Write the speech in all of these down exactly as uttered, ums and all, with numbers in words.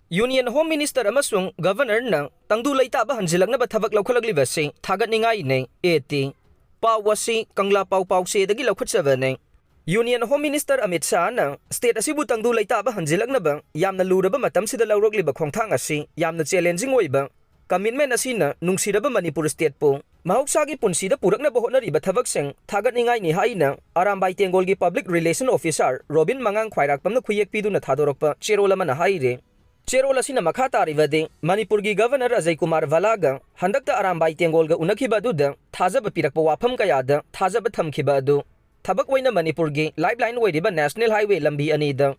Union Home Minister ꯑꯃꯁꯨꯡ Governorꯅ ꯇꯪꯗꯨ ꯂꯩꯇꯥꯕ ꯍꯟꯖꯤꯜꯂꯛꯅꯕ ꯊꯕꯛ ꯂꯧꯈꯠꯂꯛꯂꯤꯕꯁꯤ ꯊꯥꯒꯠꯅꯤꯡꯉꯥꯏꯅꯤ꯫ A T. ꯄꯥꯎ ꯑꯁꯤ ꯀꯪꯂꯥ ꯄꯥꯎ ꯄꯥꯎꯆꯦꯗꯒꯤ ꯂꯧꯈꯠꯆꯕꯅꯤ꯫ Union Home Minister Amit ꯁꯥꯍꯅ state ꯑꯁꯤꯕꯨ ꯇꯪꯗꯨ ꯂꯩꯇꯥꯕ ꯍꯟꯖꯤꯜꯂꯛꯅꯕ ꯌꯥꯝꯅ ꯂꯨꯔꯕ ꯃꯇꯝꯁꯤꯗ ꯂꯧꯔꯛꯂꯤꯕ ꯈꯣꯡꯊꯥꯡ ꯑꯁꯤ ꯌꯥꯝꯅ challenging ꯑꯣꯏꯕ commitment ꯑꯁꯤꯅ ꯅꯨꯡꯁꯤꯔꯕ ꯃꯅꯤꯄꯨꯔ stateꯄꯨ ꯃꯍꯧꯁꯥꯒꯤ ꯄꯨꯟꯁꯤꯗ ꯄꯨꯔꯛꯅꯕ ꯍꯣꯠꯅꯔꯤꯕ ꯊꯕꯛꯁꯤꯡ ꯊꯥꯒꯠꯅꯤꯡꯉꯥꯏꯅꯤ ꯍꯥꯏꯅ ꯑꯔꯥꯝꯕꯥꯏ ꯇꯦꯡꯒꯣꯜꯒꯤ Public Relation Officer ꯔꯣꯕꯤꯟ ꯃꯉꯥꯡ ꯈ꯭ꯋꯥꯏꯔꯥꯛꯄꯝꯅ ꯈꯨꯌꯦꯛ ꯄꯤꯗꯨꯅ ꯊꯥꯗꯣꯔꯛꯄ ꯆꯦꯔꯣꯜ ꯑꯃꯅ ꯍꯥꯏꯔꯤ꯫ ꯆꯦꯔꯣꯜ ꯑꯁꯤꯅ ꯃꯈꯥ ꯇꯥꯔꯤꯕꯗꯤ, ꯃꯅꯤꯄꯨꯔꯒꯤ Governor ꯑꯖꯌ ꯀꯨꯃꯥꯔ ꯚꯥꯂꯥꯒ ꯍꯟꯗꯛꯇ ꯑꯔꯥꯝꯕꯥꯏ ꯇꯦꯡꯒꯣꯜꯒ ꯎꯅꯈꯤꯕ ꯑꯗꯨꯗ ꯊꯥꯖꯕ ꯄꯤꯔꯛꯄ ꯋꯥꯐꯝ ꯀꯌꯥꯗ ꯊꯥꯖꯕ ꯊꯝꯈꯤꯕ ꯑꯗꯨ ꯊꯕꯛ ꯑꯣꯏꯅ ꯃꯅꯤꯄꯨꯔꯒꯤ lifeline ꯑꯣꯏꯔꯤꯕ National Highway ꯂꯝꯕꯤ ꯑꯅꯤꯗ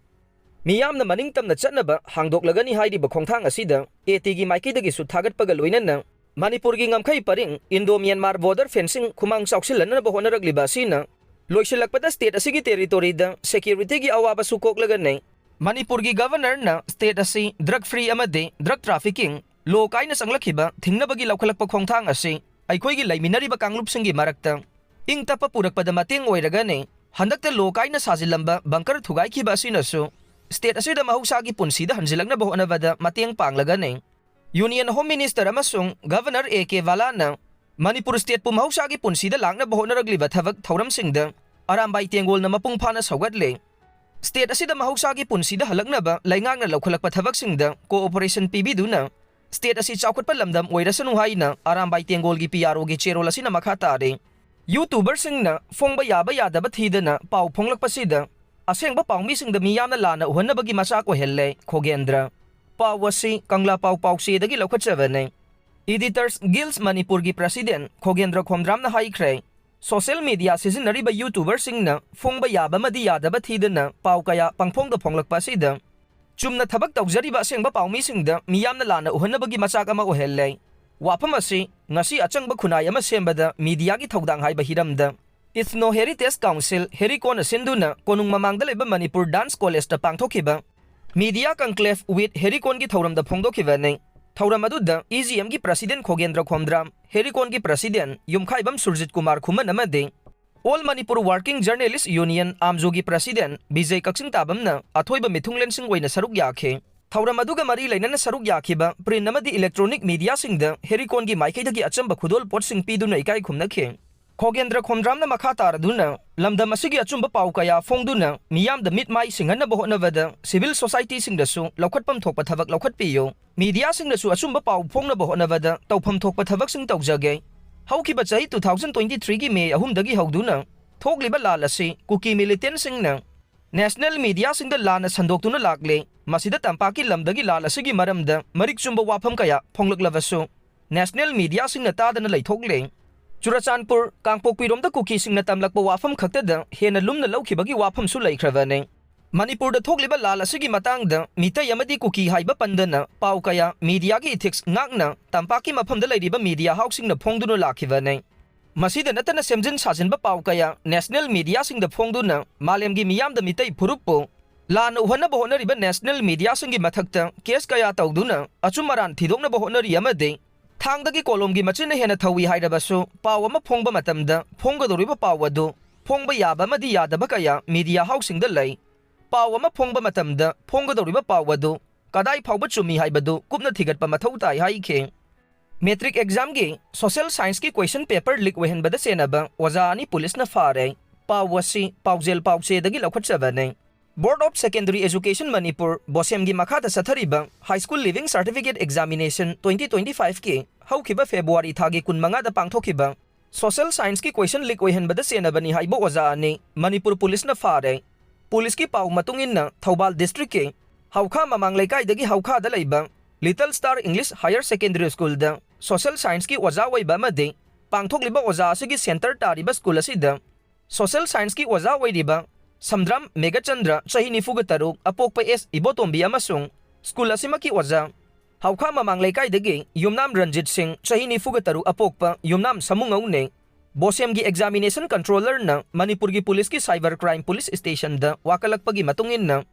ꯃꯤꯌꯥꯝꯅ ꯃꯅꯤꯡ ꯇꯝꯅ ꯆꯠꯅꯕ ꯍꯥꯡꯗꯣꯛꯂꯒꯅꯤ ꯍꯥꯏꯔꯤꯕ ꯈꯣꯡꯊꯥꯡ ꯑꯁꯤꯗ ꯑꯦ ꯇꯤꯒꯤ ꯃꯥꯏꯀꯩꯗꯒꯤꯁꯨ ꯊꯥꯒꯠꯄꯒ ꯂꯣꯏꯅꯅ ꯃꯅꯤꯄꯨꯔꯒꯤ ꯉꯝꯈꯩ ꯄꯔꯤꯡ Indo Myanmar border fencing ꯈꯨꯃꯥꯡ ꯆꯥꯎꯁꯤꯜꯍꯟꯅꯕ ꯍꯣꯠꯅꯔꯛꯂꯤꯕ ꯑꯁꯤꯅ ꯂꯣꯏꯁꯤꯜꯂꯛꯄꯗ state ꯑꯁꯤꯒꯤ territoryꯗ securityꯒꯤ ꯑꯋꯥꯕꯁꯨ ꯀꯣꯛꯂꯒꯅꯤ꯫ ꯃꯅꯤꯄꯨꯔꯒꯤ Governorꯅ state ꯑꯁꯤ drug free ꯑꯃꯗꯤ drug trafficking ꯂꯣ ꯀꯥꯏꯅ ꯆꯪꯂꯛꯈꯤꯕ ꯊꯤꯡꯅꯕꯒꯤ ꯂꯧꯈꯠꯂꯛꯄ ꯈꯣꯡꯊꯥꯡ ꯑꯁꯤ ꯑꯩꯈꯣꯏꯒꯤ ꯂꯩꯃꯤꯟꯅꯔꯤꯕ ꯀꯥꯡꯂꯨꯞꯁꯤꯡꯒꯤ ꯃꯔꯛꯇ ꯏꯪ ꯇꯞꯄ ꯄꯨꯔꯛꯄꯗ ꯃꯇꯦꯡ ꯑꯣꯏꯔꯒꯅꯤ꯫ ꯍꯟꯗꯛꯇ ꯂꯣ ꯀꯥꯏꯅ ꯁꯥꯖꯤꯜꯂꯝꯕ bunker ꯊꯨꯒꯥꯏꯈꯤꯕ ꯑꯁꯤꯅꯁꯨ state ꯑꯁꯤꯗ ꯃꯍꯧꯁꯥꯒꯤ ꯄꯨꯟꯁꯤꯗ ꯍꯟꯖꯤꯜꯂꯛꯅꯕ ꯍꯣꯠꯅꯕꯗ ꯃꯇꯦꯡ ꯄꯥꯡꯂꯒꯅꯤ꯫ Union Home Minister ꯑꯃꯁꯨꯡ Governor ꯑꯦ ꯀꯦ ꯚꯥꯂꯥꯅ ꯃꯅꯤꯄꯨꯔ stateꯄꯨ ꯃꯍꯧꯁꯥꯒꯤ ꯄꯨꯟꯁꯤꯗ ꯂꯥꯛꯅꯕ ꯍꯣꯠꯅꯔꯛꯂꯤꯕ ꯊꯕꯛ ꯊꯧꯔꯝꯁꯤꯡꯗ ꯑꯔꯥꯝꯕꯥꯏ ꯇꯦꯡꯒꯣꯜꯅ ꯃꯄꯨꯡ ꯐꯥꯅ ꯁꯧꯒꯠꯂꯦ꯫ State ꯑꯁꯤꯗ ꯃꯍꯧꯁꯥꯒꯤ ꯄꯨꯟꯁꯤꯗ ꯍꯜꯂꯛꯅꯕ ꯂꯩꯉꯥꯛꯅ ꯂꯧꯈꯠꯂꯛꯄ ꯊꯕꯛꯁꯤꯡꯗ cooperation ꯄꯤꯕꯤꯗꯨꯅ state ꯑꯁꯤ ꯆꯥꯎꯈꯠꯄ ꯂꯝꯗꯝ ꯑꯣꯏꯔꯁꯅꯨ ꯍꯥꯏꯅ ꯑꯔꯥꯝꯕꯥꯏ ꯇꯦꯡꯒꯣꯜꯒꯤ P R Oꯒꯤ ꯆꯦꯔꯣꯜ ꯑꯁꯤꯅ ꯃꯈꯥ ꯇꯥꯔꯤ꯫ YouTuberꯁꯤꯡꯅ ꯐꯣꯡꯕ ꯌꯥꯕ ꯌꯥꯗꯕ ꯊꯤꯗꯅ ꯄꯥꯎ ꯐꯣꯡꯂꯛꯄꯁꯤꯗ ꯑꯁꯦꯡꯕ ꯄꯥꯎꯃꯤꯁꯤꯡꯗ ꯃꯤꯌꯥꯝꯅ ꯂꯥꯟꯅ ꯎꯍꯟꯅꯕꯒꯤ ꯃꯆꯥꯛ ꯑꯣꯏꯍꯜꯂꯦ ꯈꯣꯒꯦꯟꯗ꯭ꯔ꯫ ꯄꯥꯎ ꯑꯁꯤ ꯀꯪꯂꯥ ꯄꯥꯎ ꯄꯥꯎꯆꯦꯗꯒꯤ ꯂꯧꯈꯠꯆꯕꯅꯤ꯫ Editors Guild ꯃꯅꯤꯄꯨꯔꯒꯤ President ꯈꯣꯒꯦꯟꯗ꯭ꯔ ꯈꯣꯝꯗ꯭ꯔꯥꯝꯅ ꯍꯥꯏꯈ꯭ꯔꯦ, social media ꯁꯤꯖꯤꯟꯅꯔꯤꯕ YouTuberꯁꯤꯡꯅ ꯐꯣꯡꯕ ꯌꯥꯕ ꯑꯃꯗꯤ ꯌꯥꯗꯕ ꯊꯤꯗꯅ ꯄꯥꯎ ꯀꯌꯥ ꯄꯪꯐꯣꯡꯗ ꯐꯣꯡꯂꯛꯄ ꯑꯁꯤꯗ ꯆꯨꯝꯅ ꯊꯕꯛ ꯇꯧꯖꯔꯤꯕ ꯑꯁꯦꯡꯕ ꯄꯥꯎꯃꯤꯁꯤꯡꯗ ꯃꯤꯌꯥꯝꯅ ꯂꯥꯟꯅ ꯎꯍꯟꯅꯕꯒꯤ ꯃꯆꯥꯛ ꯑꯃ ꯑꯣꯏꯍꯜꯂꯦ꯫ ꯋꯥꯐꯝ ꯑꯁꯤ ꯉꯁꯤ ꯑꯆꯪꯕ ꯈꯨꯟꯅꯥꯏ ꯑꯃ ꯁꯦꯝꯕꯗ mediaꯒꯤ ꯊꯧꯗꯥꯡ ꯍꯥꯏꯕ ꯍꯤꯔꯝꯗ Ethno Heritage Council ꯍꯦꯔꯤꯀꯣꯟꯅ ꯁꯤꯟꯗꯨꯅ ꯀꯣꯅꯨꯡ ꯃꯃꯥꯡꯗ ꯂꯩꯕ ꯃꯅꯤꯄꯨꯔ Dance Collegeꯇ ꯄꯥꯡꯊꯣꯛꯈꯤꯕ Media Conclave with ꯍꯦꯔꯤꯀꯣꯟꯒꯤ ꯊꯧꯔꯝꯗ ꯐꯣꯡꯗꯣꯛꯈꯤꯕꯅꯤ꯫ ꯊꯧꯔꯝ ꯑꯗꯨꯗ EGMꯒꯤ President ꯈꯣꯒꯦꯟꯗ꯭ꯔ ꯈꯣꯝꯗ꯭ꯔꯥꯝ, ꯍꯦꯔꯤꯀꯣꯟꯒꯤ President ꯌꯨꯝꯈꯥꯏꯕꯝ ꯁꯨꯔꯖꯤꯠ ꯀꯨꯃꯥꯔ ꯈꯨꯃꯟ ꯑꯃꯗꯤ All Manipur Working Journalist Union ꯑꯥꯝꯖꯣꯒꯤ President ꯕꯤꯖꯩ ꯀꯛꯆꯤꯡ ꯇꯥꯕꯝꯅ ꯑꯊꯣꯏꯕ ꯃꯤꯊꯨꯡꯂꯦꯟꯁꯤꯡ ꯑꯣꯏꯅ ꯁꯔꯨꯛ ꯌꯥꯈꯤ꯫ ꯊꯧꯔꯝ ꯑꯗꯨꯒ ꯃꯔꯤ ꯂꯩꯅꯅ ꯁꯔꯨꯛ ꯌꯥꯈꯤꯕ print ꯑꯃꯗꯤ electronic mediaꯁꯤꯡꯗ ꯍꯦꯔꯤꯀꯣꯟꯒꯤ ꯃꯥꯏꯀꯩꯗꯒꯤ ꯑꯆꯝꯕ ꯈꯨꯗꯣꯜ ꯄꯣꯠꯁꯤꯡ ꯄꯤꯗꯨꯅ ꯏꯀꯥꯏ ꯈꯨꯝꯅꯈꯤ꯫ ꯈꯣꯒꯦꯟꯗ꯭ꯔ ꯈꯣꯝꯗ꯭ꯔꯥꯝꯅ ꯃꯈꯥ ꯇꯥꯔꯗꯨꯅ ꯂꯝꯗꯝ ꯑꯁꯤꯒꯤ ꯑꯆꯨꯝꯕ ꯄꯥꯎ ꯀꯌꯥ ꯐꯣꯡꯗꯨꯅ ꯃꯤꯌꯥꯝꯗ ꯃꯤꯠ ꯃꯥꯏ ꯁꯤꯡꯍꯟꯅꯕ ꯍꯣꯠꯅꯕꯗ civil societyꯁꯤꯡꯗꯁꯨ ꯂꯧꯈꯠꯐꯝ ꯊꯣꯛꯄ ꯊꯕꯛ ꯂꯧꯈꯠꯄꯤꯌꯨ, mediaꯁꯤꯡꯅꯁꯨ ꯑꯆꯨꯝꯕ ꯄꯥꯎ ꯐꯣꯡꯅꯕ ꯍꯣꯠꯅꯕꯗ ꯇꯧꯐꯝ ꯊꯣꯛꯄ ꯊꯕꯛꯁꯤꯡ ꯇꯧꯖꯒꯦ꯫ ꯍꯧꯈꯤꯕ ꯆꯍꯤ two thousand twenty threeꯒꯤ May ꯑꯍꯨꯝꯗꯒꯤ ꯍꯧꯗꯨꯅ ꯊꯣꯛꯂꯤꯕ ꯂꯥꯜ ꯑꯁꯤ ꯀꯨꯀꯤ militantꯁꯤꯡꯅ national mediaꯁꯤꯡꯗ ꯂꯥꯟꯅ ꯁꯟꯗꯣꯛꯇꯨꯅ ꯂꯥꯛꯂꯦ꯫ ꯃꯁꯤꯗ ꯇꯝꯄꯥꯛꯀꯤ ꯂꯝꯗꯒꯤ ꯂꯥꯜ ꯑꯁꯤꯒꯤ ꯃꯔꯝꯗ ꯃꯔꯤꯛ ꯆꯨꯝꯕ ꯋꯥꯐꯝ ꯀꯌꯥ ꯐꯣꯡꯂꯛꯂꯕꯁꯨ national mediaꯁꯤꯡꯅ ꯇꯥꯗꯅ ꯂꯩꯊꯣꯛꯂꯦ꯫ ꯆꯨꯔꯆꯥꯟꯄꯨꯔ, ꯀꯥꯡꯄꯣꯛꯄꯤꯔꯣꯝꯗ ꯀꯨꯀꯤꯁꯤꯡꯅ ꯇꯝꯂꯛꯄ ꯋꯥꯐꯝ ꯈꯛꯇꯗ ꯍꯦꯟꯅ ꯂꯨꯝꯅ ꯂꯧꯈꯤꯕꯒꯤ ꯋꯥꯐꯝꯁꯨ ꯂꯩꯈ꯭ꯔꯕꯅꯤ꯫ ꯃꯅꯤꯄꯨꯔꯗ ꯊꯣꯛꯂꯤꯕ ꯂꯥꯜ ꯑꯁꯤꯒꯤ ꯃꯇꯥꯡꯗ ꯃꯤꯇꯩ ꯑꯃꯗꯤ ꯀꯨꯀꯤ ꯍꯥꯏꯕ ꯄꯟꯗꯅ ꯄꯥꯎ ꯀꯌꯥ mediaꯒꯤ ethics ꯉꯥꯛꯅ ꯇꯝꯄꯥꯛꯀꯤ ꯃꯐꯝꯗ ꯂꯩꯔꯤꯕ media houseꯁꯤꯡꯅ ꯐꯣꯡꯗꯨꯅ ꯂꯥꯛꯈꯤꯕꯅꯤ꯫ ꯃꯁꯤꯗ ꯅꯠꯇꯅ ꯁꯦꯝꯖꯤꯟ ꯁꯥꯖꯤꯟꯕ ꯄꯥꯎ ꯀꯌꯥ national mediaꯁꯤꯡꯗ ꯐꯣꯡꯗꯨꯅ ꯃꯥꯂꯦꯝꯒꯤ ꯃꯤꯌꯥꯝꯗ ꯃꯤꯇꯩ ꯐꯨꯔꯨꯞꯄꯨ ꯂꯥꯟꯅ ꯎꯍꯟꯅꯕ ꯍꯣꯠꯅꯔꯤꯕ national mediaꯁꯤꯡꯒꯤ ꯃꯊꯛꯇ case ꯀꯌꯥ ꯇꯧꯗꯨꯅ ꯑꯆꯨꯝ ꯑꯔꯥꯟ ꯊꯤꯗꯣꯛꯅꯕ ꯍꯣꯠꯅꯔꯤ ꯑꯃꯗꯤ ꯊꯥꯡꯗꯒꯤ ꯀꯣꯂꯣꯝꯒꯤ ꯃꯆꯤꯟꯅ ꯍꯦꯟꯅ ꯊꯧꯏ ꯍꯥꯏꯔꯕꯁꯨ ꯄꯥꯎ ꯑꯃ ꯐꯣꯡꯕ ꯃꯇꯝꯗ ꯐꯣꯡꯒꯗꯧꯔꯤꯕ ꯄꯥꯎ ꯑꯗꯨ ꯐꯣꯡꯕ ꯌꯥꯕ ꯑꯃꯗꯤ ꯌꯥꯗꯕ ꯀꯌꯥ media houseꯁꯤꯡꯗ ꯂꯩ꯫ ꯄꯥꯎ ꯑꯃ ꯐꯣꯡꯕ ꯃꯇꯝꯗ ꯐꯣꯡꯒꯗꯧꯔꯤꯕ ꯄꯥꯎ ꯑꯗꯨ ꯀꯗꯥꯏ ꯐꯥꯎꯕ ꯆꯨꯝꯃꯤ ꯍꯥꯏꯕꯗꯨ ꯀꯨꯞꯅ ꯊꯤꯒꯠꯄ ꯃꯊꯧ ꯇꯥꯏ ꯍꯥꯏꯈꯤ꯫ Matric examꯒꯤ social scienceꯀꯤ question paper leak ꯑꯣꯏꯍꯟꯕꯗ ꯆꯦꯟꯅꯕ ꯑꯣꯖꯥ ꯑꯅꯤ ꯄꯨꯂꯤꯁꯅ ꯐꯥꯔꯦ꯫ ꯄꯥꯎ ꯑꯁꯤ ꯄꯥꯎꯖꯦꯜ ꯄꯥꯎꯆꯦꯗꯒꯤ ꯂꯧꯈꯠꯆꯕꯅꯤ꯫ Board of Secondary Education Manipur, ꯕꯣꯁꯦꯝꯒꯤ ꯃꯈꯥꯗ ꯆꯠꯊꯔꯤꯕ High School Leaving Certificate Examination twenty twenty fiveꯀꯤ ꯍꯧꯈꯤꯕ February ꯊꯥꯒꯤ ꯀꯨꯟꯃꯉꯥꯗ ꯄꯥꯡꯊꯣꯛꯈꯤꯕ social scienceꯀꯤ question leak ꯑꯣꯏꯍꯟꯕꯗ ꯆꯦꯟꯅꯕꯅꯤ ꯍꯥꯏꯕ ꯑꯣꯖꯥ ꯑꯅꯤ ꯃꯅꯤꯄꯨꯔ ꯄꯨꯂꯤꯁꯅ ꯐꯥꯔꯦ꯫ ꯄꯨꯂꯤꯁꯀꯤ ꯄꯥꯎ ꯃꯇꯨꯡ ꯏꯟꯅ ꯊꯧꯕꯥꯜ districtꯀꯤ ꯍꯧꯈꯥ ꯃꯃꯥꯡ ꯂꯩꯀꯥꯏꯗꯒꯤ ꯍꯧꯈꯥꯗ ꯂꯩꯕ Little Star English Higher Secondary Schoolꯗ social scienceꯀꯤ ꯑꯣꯖꯥ ꯑꯣꯏꯕ ꯑꯃꯗꯤ ꯄꯥꯡꯊꯣꯛꯂꯤꯕ ꯑꯣꯖꯥ ꯑꯁꯤꯒꯤ center ꯇꯥꯔꯤꯕ school ꯑꯁꯤꯗ social scienceꯀꯤ ꯑꯣꯖꯥ ꯑꯣꯏꯔꯤꯕ ꯁꯝꯗ꯭ꯔꯥꯝ ꯃꯦꯘꯆꯟꯗ꯭ꯔ, ꯆꯍꯤ ꯅꯤꯐꯨꯒ ꯇꯔꯨꯛ, ꯑꯄꯣꯛꯄ ꯑꯦꯁ ꯏꯕꯣꯇꯣꯝꯕꯤ ꯑꯃꯁꯨꯡ school ꯑꯁꯤꯃꯛꯀꯤ ꯑꯣꯖꯥ ꯍꯧꯈꯥ ꯃꯃꯥꯡ ꯂꯩꯀꯥꯏꯗꯒꯤ ꯌꯨꯝꯅꯥꯝ ꯔꯟꯖꯤꯠ ꯁꯤꯡ, ꯆꯍꯤ ꯅꯤꯐꯨꯒ ꯇꯔꯨꯛ, ꯑꯄꯣꯛꯄ ꯌꯨꯝꯅꯥꯝ ꯁꯃꯨꯉꯧꯅꯦ꯫ ꯕꯣꯁꯦꯝꯒꯤ examination controllerꯅ ꯃꯅꯤꯄꯨꯔꯒꯤ ꯄꯨꯂꯤꯁꯀꯤ cyber crime police stationꯗ ꯋꯥꯀꯠꯂꯛꯄꯒꯤ ꯃꯇꯨꯡ ꯏꯟꯅ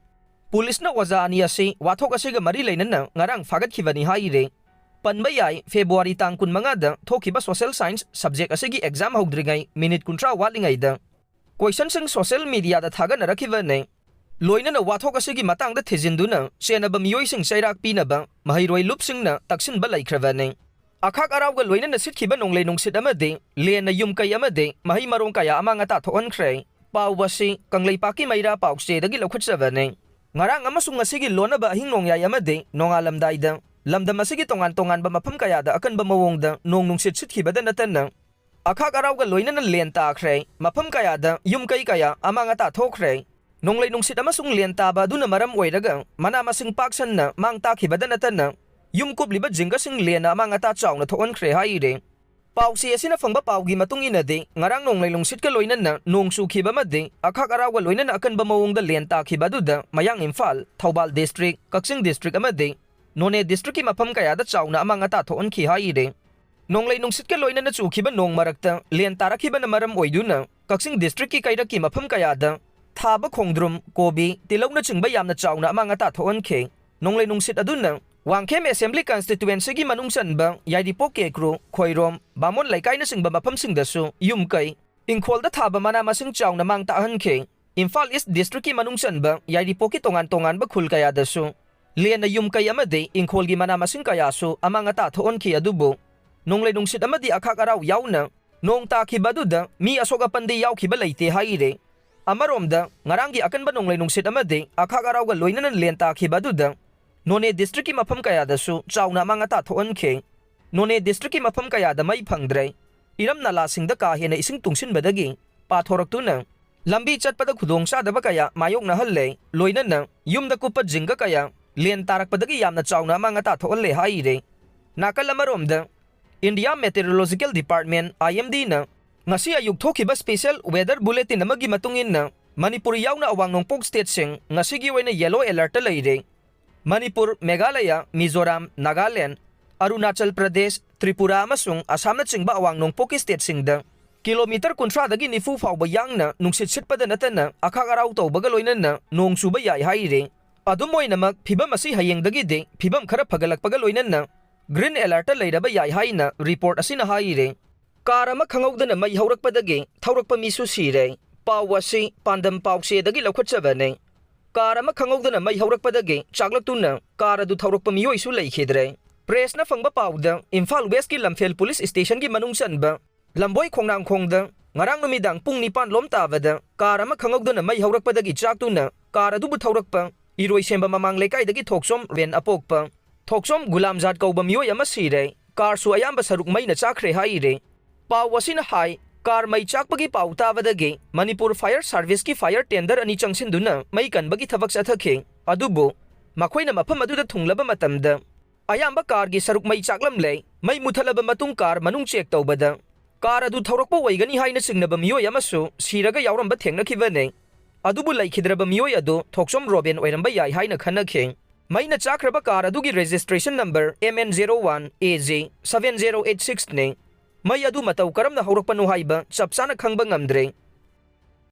ꯄꯨꯂꯤꯁꯅ ꯑꯣꯖꯥ ꯑꯅꯤ ꯑꯁꯤ ꯋꯥꯊꯣꯛ ꯑꯁꯤꯒ ꯃꯔꯤ ꯂꯩꯅꯅ ꯉꯔꯥꯡ ꯐꯥꯒꯠꯈꯤꯕꯅꯤ ꯍꯥꯏꯔꯦ꯫ ꯄꯟꯕ ꯌꯥꯏ, February ꯇꯥꯡ ꯀꯨꯟꯃꯉꯥꯗ ꯊꯣꯛꯈꯤꯕ social science subject ꯑꯁꯤꯒꯤ exam ꯍꯧꯗ꯭ꯔꯤꯉꯩ minute ꯀꯨꯟꯊ꯭ꯔꯥ ꯋꯥꯠꯂꯤꯉꯩꯗ questionꯁꯤꯡ social mediaꯗ ꯊꯥꯒꯠꯅꯔꯛꯈꯤꯕꯅꯤ꯫ ꯂꯣꯏꯅꯅ ꯋꯥꯊꯣꯛ ꯑꯁꯤꯒꯤ ꯃꯇꯥꯡꯗ ꯊꯤꯖꯤꯟꯗꯨꯅ ꯆꯦꯟꯅꯕ ꯃꯤꯑꯣꯏꯁꯤꯡ ꯆꯩꯔꯥꯛ ꯄꯤꯅꯕ ꯃꯍꯩꯔꯣꯏ ꯂꯨꯞꯁꯤꯡꯅ ꯇꯛꯁꯤꯟꯕ ꯂꯩꯈ꯭ꯔꯕꯅꯤ꯫ ꯑꯈꯥꯛ ꯑꯔꯥꯎꯒ ꯂꯣꯏꯅꯅ ꯁꯤꯠꯈꯤꯕ ꯅꯣꯡꯂꯩ ꯅꯨꯡꯁꯤꯠ ꯑꯃꯗꯤ ꯂꯦꯟꯅ ꯌꯨꯝ ꯀꯩ ꯑꯃꯗꯤ ꯃꯍꯩ ꯃꯔꯣꯡ ꯀꯌꯥ ꯑꯃꯥꯡ ꯑꯇꯥ ꯊꯣꯛꯍꯟꯈ꯭ꯔꯦ꯫ ꯄꯥꯎ ꯑꯁꯤ ꯀꯪꯂꯩꯄꯥꯛꯀꯤ ꯃꯩꯔꯥ ꯄꯥꯎꯆꯦꯗꯒꯤ ꯂꯧꯈꯠꯆꯕꯅꯤ꯫ ꯉꯔꯥꯡ ꯑꯃꯁꯨꯡ ꯉꯁꯤꯒꯤ ꯂꯣꯟꯅꯕ ꯑꯍꯤꯡ ꯅꯣꯡꯌꯥꯏ ꯑꯃꯗꯤ ꯅꯣꯡꯉꯥꯜꯂꯝꯗꯥꯏꯗ ꯂꯝꯗꯝ ꯑꯁꯤꯒꯤ ꯇꯣꯉꯥꯟ ꯇꯣꯉꯥꯟꯕ ꯃꯐꯝ ꯀꯌꯥꯗ ꯑꯀꯟꯕ ꯃꯑꯣꯡꯗ ꯅꯣꯡ ꯅꯨꯡꯁꯤꯠ ꯁꯤꯠꯈꯤꯕꯗ ꯅꯠꯇꯅ ꯑꯈꯥꯛ ꯑꯔꯥꯎꯒ ꯂꯣꯏꯅꯅ ꯂꯦꯟ ꯇꯥꯈ꯭ꯔꯦ꯫ ꯃꯐꯝ ꯀꯌꯥꯗ ꯌꯨꯝ ꯀꯩ ꯀꯌꯥ ꯑꯃꯥꯡ ꯑꯇꯥ ꯊꯣꯛꯈ꯭ꯔꯦ꯫ ꯅꯣꯡꯂꯩ ꯅꯨꯡꯁꯤꯠ ꯑꯃꯁꯨꯡ ꯂꯦꯟ ꯇꯥꯕ ꯑꯗꯨꯅ ꯃꯔꯝ ꯑꯣꯏꯔꯒ ꯃꯅꯥ ꯃꯁꯤꯡ ꯄꯥꯛ ꯁꯟꯅ ꯃꯥꯡ ꯇꯥꯛꯈꯤꯕꯗ ꯅꯠꯇꯅ ꯌꯨꯝ ꯀꯨꯞꯂꯤꯕ ꯖꯤꯡꯒꯁꯤꯡ ꯂꯦꯟꯅ ꯑꯃꯥꯡ ꯑꯇꯥ ꯆꯥꯎꯅ ꯊꯣꯛꯍꯟꯈ꯭ꯔꯦ ꯍꯥꯏꯔꯤ꯫ ꯄꯥꯎꯆꯦ ꯑꯁꯤꯅ ꯐꯪꯕ ꯄꯥꯎꯒꯤ ꯃꯇꯨꯡ ꯏꯟꯅꯗꯤ, ꯉꯔꯥꯡ ꯅꯣꯡꯂꯩ ꯅꯨꯡꯁꯤꯠꯀ ꯂꯣꯏꯅꯅ ꯅꯣꯡ ꯆꯨꯈꯤꯕ ꯑꯃꯗꯤ ꯑꯈꯥꯛ ꯑꯔꯥꯎꯒ ꯂꯣꯏꯅꯅ ꯑꯀꯟꯕ ꯃꯑꯣꯡꯗ ꯂꯦꯟ ꯇꯥꯈꯤꯕ ꯑꯗꯨꯗ ꯃꯌꯥꯡ ꯏꯝꯐꯥꯜ, ꯊꯧꯕꯥꯜ ꯗꯤꯁꯇ꯭ꯔꯤꯛ, ꯀꯛꯆꯤꯡ ꯗꯤꯁꯇ꯭ꯔꯤꯛ ꯑꯃꯗꯤ ꯅꯣꯅꯦ ꯗꯤꯁꯇ꯭ꯔꯤꯛꯀꯤ ꯃꯐꯝ ꯀꯌꯥꯗ ꯆꯥꯎꯅ ꯑꯃꯥꯡ ꯑꯇꯥ ꯊꯣꯛꯍꯟꯈꯤ ꯍꯥꯏꯔꯤ꯫ ꯅꯣꯡꯂꯩ ꯅꯨꯡꯁꯤꯠꯀ ꯂꯣꯏꯅꯅ ꯆꯨꯈꯤꯕ ꯅꯣꯡ ꯃꯔꯛꯇ ꯂꯦꯟ ꯇꯥꯔꯛꯈꯤꯕꯅ ꯃꯔꯝ ꯑꯣꯏꯗꯨꯅ ꯀꯛꯆꯤꯡ ꯗꯤꯁꯇ꯭ꯔꯤꯛꯀꯤ ꯀꯩꯔꯛꯀꯤ ꯃꯐꯝ ꯀꯌꯥꯗ ꯊꯥꯕ ꯈꯣꯡꯗ꯭ꯔꯨꯝ, ꯀꯣꯕꯤ, ꯇꯤꯜꯍꯧꯅꯆꯤꯡꯕ ꯌꯥꯝꯅ ꯆꯥꯎꯅ ꯑꯃꯥꯡ ꯑꯇꯥ ꯊꯣꯛꯍꯟꯈꯤ꯫ ꯅꯣꯡꯂꯩ ꯅꯨꯡꯁꯤꯠ ꯑꯗꯨꯅ ꯋꯥꯡꯈꯦꯝ ꯑꯦꯁꯦꯝꯕ꯭ꯂꯤ ꯀꯟꯁꯇꯤꯇ꯭ꯋꯦꯟꯁꯤꯒꯤ ꯃꯅꯨꯡ ꯆꯟꯕ ꯌꯥꯏꯔꯤꯄꯣꯛ ꯀꯦꯀ꯭ꯔꯨ, ꯈꯣꯏꯔꯣꯝ, ꯕꯥꯃꯣꯟ ꯂꯩꯀꯥꯏꯅꯆꯤꯡꯕ ꯃꯐꯝꯁꯤꯡꯗꯁꯨ ꯌꯨꯝ ꯀꯩ, ꯏꯪꯈꯣꯜꯗ ꯊꯥꯕ ꯃꯅꯥ ꯃꯁꯤꯡ ꯆꯥꯎꯅ ꯃꯥꯡ ꯇꯥꯛꯍꯟꯈꯤ꯫ ꯏꯝꯐꯥꯜ ꯏꯁ ꯗꯤꯁꯇ꯭ꯔꯤꯛꯀꯤ ꯃꯅꯨꯡ ꯆꯟꯕ ꯌꯥꯏꯔꯤꯄꯣꯛꯀꯤ ꯇꯣꯉꯥꯟ ꯇꯣꯉꯥꯟꯕ ꯈꯨꯜ ꯀꯌꯥꯗꯁꯨ ꯂꯦꯟꯅ ꯌꯨꯝ ꯀꯩ ꯑꯃꯗꯤ ꯏꯪꯈꯣꯜꯒꯤ ꯃꯅꯥ ꯃꯁꯤꯡ ꯀꯌꯥꯁꯨ ꯑꯃꯥꯡ ꯑꯇꯥ ꯊꯣꯛꯍꯟꯈꯤ꯫ ꯑꯗꯨꯕꯨ ꯅꯣꯡꯂꯩ ꯅꯨꯡꯁꯤꯠ ꯑꯃꯗꯤ ꯑꯈꯥꯛ ꯑꯔꯥꯎ ꯌꯥꯎꯅ ꯅꯣꯡ ꯇꯥꯈꯤꯕ ꯑꯗꯨꯗ ꯃꯤ ꯑꯁꯣꯛ ꯑꯄꯟꯗꯤ ꯌꯥꯎꯈꯤꯕ ꯂꯩꯇꯦ ꯍꯥꯏꯔꯤ꯫ ꯑꯃꯔꯣꯝꯗ, ꯉꯔꯥꯡꯒꯤ ꯑꯀꯟꯕ ꯅꯣꯡꯂꯩ ꯅꯨꯡꯁꯤꯠ ꯑꯃꯗꯤ ꯑꯈꯥꯛ ꯑꯔꯥꯎꯒ ꯂꯣꯏꯅꯅ ꯂꯦꯟ ꯇꯥꯈꯤꯕ ꯑꯗꯨꯗ ꯅꯣꯅꯦ ꯗꯤꯁꯇ꯭ꯔꯤꯛꯀꯤ ꯃꯐꯝ ꯀꯌꯥꯗꯁꯨ ꯆꯥꯎꯅ ꯑꯃꯥꯡ ꯑꯇꯥ ꯊꯣꯛꯍꯟꯈꯤ꯫ ꯅꯣꯅꯦ ꯗꯤꯁꯇ꯭ꯔꯤꯛꯀꯤ ꯃꯐꯝ ꯀꯌꯥꯗ ꯃꯩ ꯐꯪꯗ꯭ꯔꯦ꯫ ꯏꯔꯝ ꯅꯂꯥꯁꯤꯡꯗ ꯀꯥ ꯍꯦꯟꯅ ꯏꯁꯤꯡ ꯇꯨꯡꯁꯤꯟꯕꯗꯒꯤ ꯄꯥꯊꯣꯔꯛꯇꯨꯅ ꯂꯝꯕꯤ ꯆꯠꯄꯗ ꯈꯨꯗꯣꯡꯆꯥꯗꯕ ꯀꯌꯥ ꯃꯥꯌꯣꯛꯅꯍꯜꯂꯦ꯫ ꯂꯣꯏꯅꯅ ꯌꯨꯝꯗ ꯀꯨꯞꯄ ꯖꯤꯡꯒ ꯀꯌꯥ ꯂꯦꯟ ꯇꯥꯔꯛꯄꯗꯒꯤ ꯌꯥꯝꯅ ꯆꯥꯎꯅ ꯑꯃꯥꯡ ꯑꯇꯥ ꯊꯣꯛꯍꯜꯂꯦ ꯍꯥꯏꯔꯤ꯫ ꯅꯥꯀꯜ ꯑꯃꯔꯣꯝꯗ, ꯏꯟꯗꯤꯌꯥ ꯃꯦꯇꯤꯑꯣꯔꯣꯂꯣꯖꯤꯀꯦꯜ ꯗꯤꯄꯥꯔꯠꯃꯦꯟ, IMDꯅ ꯉꯁꯤ ꯑꯌꯨꯛ ꯊꯣꯛꯈꯤꯕ ꯁ꯭ꯄꯦꯁꯦꯜ ꯋꯦꯗꯔ ꯕꯨꯂꯦꯇꯤꯟ ꯑꯃꯒꯤ ꯃꯇꯨꯡ ꯏꯟꯅ, ꯃꯅꯤꯄꯨꯔ ꯌꯥꯎꯅ ꯑꯋꯥꯡ ꯅꯣꯡꯄꯣꯛ ꯁ꯭ꯇꯦꯠꯁꯤꯡ ꯉꯁꯤꯒꯤ ꯑꯣꯏꯅ ꯌꯦꯂꯣ ꯑꯦꯂꯔꯠꯇ ꯂꯩꯔꯦ꯫ ꯃꯅꯤꯄꯨꯔ, ꯃꯦꯘꯥꯂꯌ, ꯃꯤꯖꯣꯔꯥꯝ, ꯅꯥꯒꯥꯂꯦꯟ, ꯑꯔꯨꯅꯥꯆꯜ ꯄ꯭ꯔꯗꯦꯁ, ꯇ꯭ꯔꯤꯄꯨꯔꯥ ꯑꯃꯁꯨꯡ ꯑꯁꯥꯝꯅꯆꯤꯡꯕ ꯑꯋꯥꯡ ꯅꯣꯡꯄꯣꯛꯀꯤ ꯁ꯭ꯇꯦꯠꯁꯤꯡꯗ ꯀꯤꯂꯣꯃꯤꯇꯔ ꯀꯨꯟꯊ꯭ꯔꯥꯗꯒꯤ ꯅꯤꯐꯨ ꯐꯥꯎꯕ ꯌꯥꯡꯅ ꯅꯨꯡꯁꯤꯠ ꯁꯤꯠꯄꯗ ꯅꯠꯇꯅ ꯑꯈꯥꯛ ꯑꯔꯥꯎ ꯇꯧꯕꯒ ꯂꯣꯏꯅꯅ ꯅꯣꯡ ꯆꯨꯕ ꯌꯥꯏ ꯍꯥꯏꯔꯤ꯫ ꯑꯗꯨꯝ ꯑꯣꯏꯅꯃꯛ, ꯐꯤꯚꯝ ꯑꯁꯤ ꯍꯌꯦꯡꯗꯒꯤꯗꯤ ꯐꯤꯚꯝ ꯈꯔ ꯐꯒꯠꯂꯛꯄꯒ ꯂꯣꯏꯅꯅ ꯒ꯭ꯔꯤꯟ ꯑꯦꯂꯔꯠꯇ ꯂꯩꯔꯕ ꯌꯥꯏ ꯍꯥꯏꯅ ꯔꯤꯄꯣꯔꯠ ꯑꯁꯤꯅ ꯍꯥꯏꯔꯤ꯫ ꯀꯥꯔ ꯑꯃ ꯈꯪꯍꯧꯗꯅ ꯃꯩ ꯍꯧꯔꯛꯄꯗꯒꯤ ꯊꯧꯔꯛꯄ ꯃꯤꯁꯨ ꯁꯤꯔꯦ꯫ ꯄꯥꯎ ꯑꯁꯤ ꯄꯥꯟꯗꯝ ꯄꯥꯎꯆꯦꯗꯒꯤ ꯂꯧꯈꯠꯆꯕꯅꯤ꯫ ꯀꯥꯔ ꯑꯃ ꯈꯪꯍꯧꯗꯅ ꯃꯩ ꯍꯧꯔꯛꯄꯗꯒꯤ ꯆꯥꯛꯂꯛꯇꯨꯅ ꯀꯥꯔ ꯑꯗꯨ ꯊꯧꯔꯛꯄ ꯃꯤꯑꯣꯏꯁꯨ ꯂꯩꯈꯤꯗ꯭ꯔꯦ꯫ ꯄ꯭ꯔꯦꯁꯅ ꯐꯪꯕ ꯄꯥꯎꯗ, ꯏꯝꯐꯥꯜ ꯋꯦꯁꯀꯤ ꯂꯝꯐꯦꯜ ꯄꯨꯂꯤꯁ ꯁ꯭ꯇꯦꯁꯟꯒꯤ ꯃꯅꯨꯡ ꯆꯟꯕ ꯂꯝꯕꯣꯏ ꯈꯣꯡꯅꯥꯡꯈꯣꯡꯗ ꯉꯔꯥꯡ ꯅꯨꯃꯤꯗꯥꯡ ꯄꯨꯡ ꯅꯤꯄꯥꯟ ꯂꯣꯝ ꯇꯥꯕꯗ ꯀꯥꯔ ꯑꯃ ꯈꯪꯍꯧꯗꯅ ꯃꯩ ꯍꯧꯔꯛꯄꯗꯒꯤ ꯆꯥꯛꯇꯨꯅ ꯀꯥꯔ ꯑꯗꯨꯕꯨ ꯊꯧꯔꯛꯄ ꯏꯔꯣꯏꯁꯦꯝꯕ ꯃꯃꯥꯡ ꯂꯩꯀꯥꯏꯗꯒꯤ ꯊꯣꯛꯆꯣꯝ ꯔꯣꯕꯦꯟ ꯑꯄꯣꯛꯄ ꯊꯣꯛꯆꯣꯝ ꯒꯨꯂꯥꯝꯖꯥꯠ ꯀꯧꯕ ꯃꯤꯑꯣꯏ ꯑꯃ ꯁꯤꯔꯦ꯫ ꯀꯥꯔꯁꯨ ꯑꯌꯥꯝꯕ ꯁꯔꯨꯛ ꯃꯩꯅ ꯆꯥꯛꯈ꯭ꯔꯦ ꯍꯥꯏꯔꯦ꯫ ꯄꯥꯎ ꯑꯁꯤꯅ ꯍꯥꯏ, ꯀꯥꯔ ꯃꯩ ꯆꯥꯛꯄꯒꯤ ꯄꯥꯎ ꯇꯥꯕꯗꯒꯤ ꯃꯅꯤꯄꯨꯔ ꯐꯥꯌꯔ ꯁꯥꯔꯚꯤꯁꯀꯤ ꯐꯥꯌꯔ ꯇꯦꯟꯗꯔ ꯑꯅꯤ ꯆꯪꯁꯤꯟꯗꯨꯅ ꯃꯩ ꯀꯟꯕꯒꯤ ꯊꯕꯛ ꯆꯠꯊꯈꯤ꯫ ꯑꯗꯨꯕꯨ ꯃꯈꯣꯏꯅ ꯃꯐꯝ ꯑꯗꯨꯗ ꯊꯨꯡꯂꯕ ꯃꯇꯝꯗ ꯑꯌꯥꯝꯕ ꯀꯥꯔꯒꯤ ꯁꯔꯨꯛ ꯃꯩ ꯆꯥꯛꯂꯝꯂꯦ꯫ ꯃꯩ ꯃꯨꯊꯠꯂꯕ ꯃꯇꯨꯡ ꯀꯥꯔ ꯃꯅꯨꯡ ꯆꯦꯛ ꯇꯧꯕꯗ ꯀꯥꯔ ꯑꯗꯨ ꯊꯧꯔꯛꯄ ꯑꯣꯏꯒꯅꯤ ꯍꯥꯏꯅ ꯆꯤꯡꯅꯕ ꯃꯤꯑꯣꯏ ꯑꯃꯁꯨ ꯁꯤꯔꯒ ꯌꯥꯎꯔꯝꯕ ꯊꯦꯡꯅꯈꯤꯕꯅꯤ꯫ ꯑꯗꯨꯕꯨ ꯂꯩꯈꯤꯗ꯭ꯔꯕ ꯃꯤꯑꯣꯏ ꯑꯗꯨ ꯊꯣꯛꯆꯣꯝ ꯔꯣꯕꯦꯟ ꯑꯣꯏꯔꯝꯕ ꯌꯥꯏ ꯍꯥꯏꯅ ꯈꯟꯅꯈꯤ꯫ ꯃꯩꯅ ꯆꯥꯛꯈ꯭ꯔꯕ ꯀꯥꯔ ꯑꯗꯨꯒꯤ registration number M N zero one A J seven zero eight six ꯅꯤ꯫ ꯃꯩ ꯑꯗꯨ ꯃꯇꯧ ꯀꯔꯝꯅ ꯍꯧꯔꯛꯄꯅꯣ ꯍꯥꯏꯕ ꯆꯞ ꯆꯥꯅ ꯈꯪꯕ ꯉꯝꯗ꯭ꯔꯦ꯫